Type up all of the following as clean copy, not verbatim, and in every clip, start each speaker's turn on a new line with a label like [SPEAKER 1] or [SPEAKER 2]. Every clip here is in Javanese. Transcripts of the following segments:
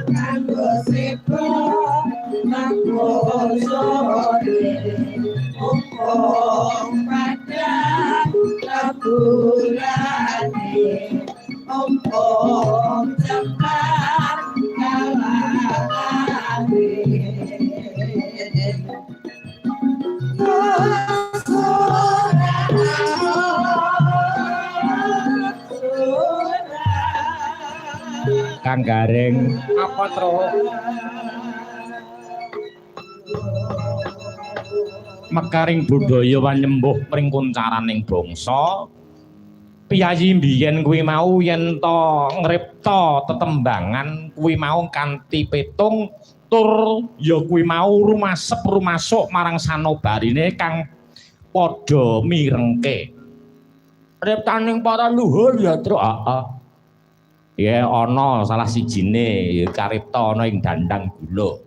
[SPEAKER 1] Kanggo seba kanggo sore umpung padang tabulane umpung jembar kalane.
[SPEAKER 2] Kang Gareng
[SPEAKER 3] apa, Tru?
[SPEAKER 2] Mekaring budaya wanyembuh mring kuncaraning bangsa. Piyayi mbiyen kuwi mau yen to ngripta tetembangan kuwi mau kanthi petung tur ya kuwi mau rumasep rumasuk marang sanobarine kang padha mirengke. Riptaning para luhur ya, Tru. Heeh. Ya ana salah sijine ya karipta ana ing dandang gula.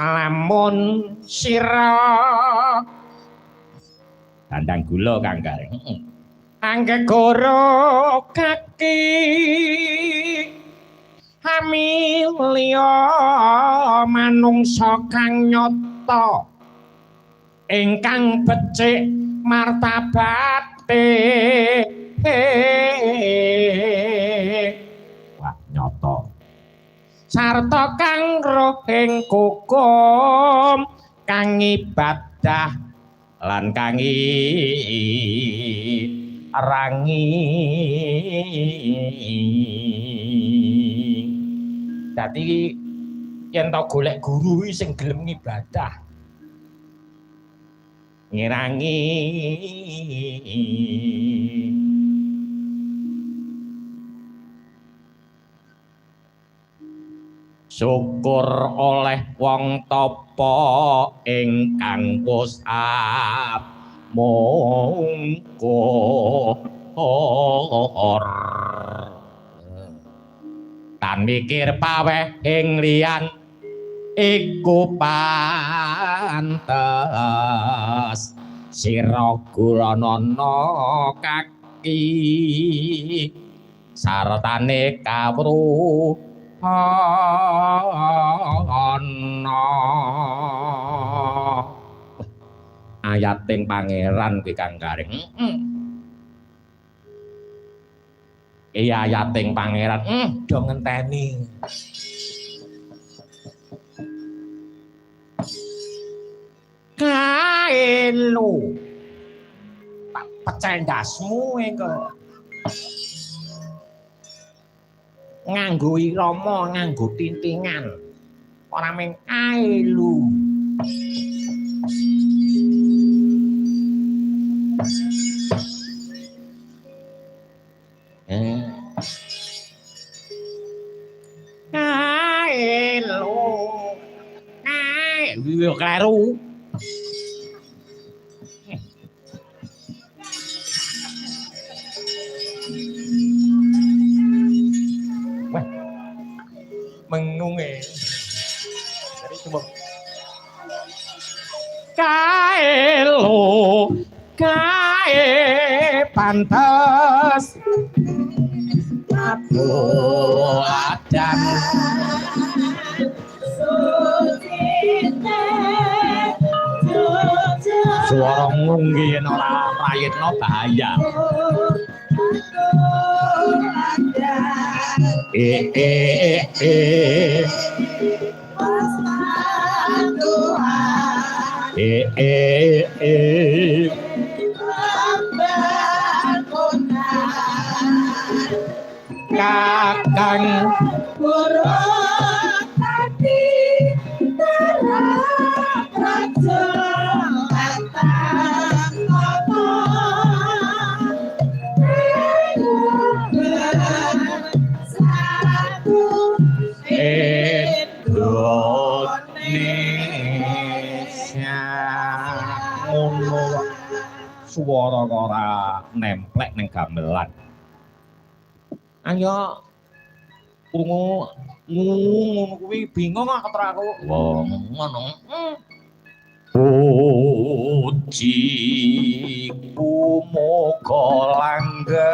[SPEAKER 2] Lamun sira dandang gula Kang Gareng. Heeh. Angge goro kaki hamilya manungsa kang nyata ingkang becik martabate. Wah, nyata. Sarta kang rohing hukum kang ibadah lan kang rangi. Dadi yen to golek guru kuwi sing gelem ngibadah ngirangi. Syukur oleh wong tapa ingkang wis amungkur tan mikir paweh ing liyan iku pantes sira gulanana kaki sartane kawruhana. Ayating pangeran kuwi Kang Gareng. Iya ayating pangeran. Do ngenteni. Kae lho. Tak pecah ndasmu engko. Nganggo irama, nganggo tintingan. Ora mung kae lho. Kae lho. Kae yo kleru. Wah. Mengunge. Jadi cuma kae lho, kae pantes adan suara ngunggi yen ora prayitna bahaya. E e e e e e e kakang Indonesia ngono suara ora nemplek ning gamelan. Ayo krungu ngono kuwi bingung aku aku. Wong ngono. Puji ku muga langgeng.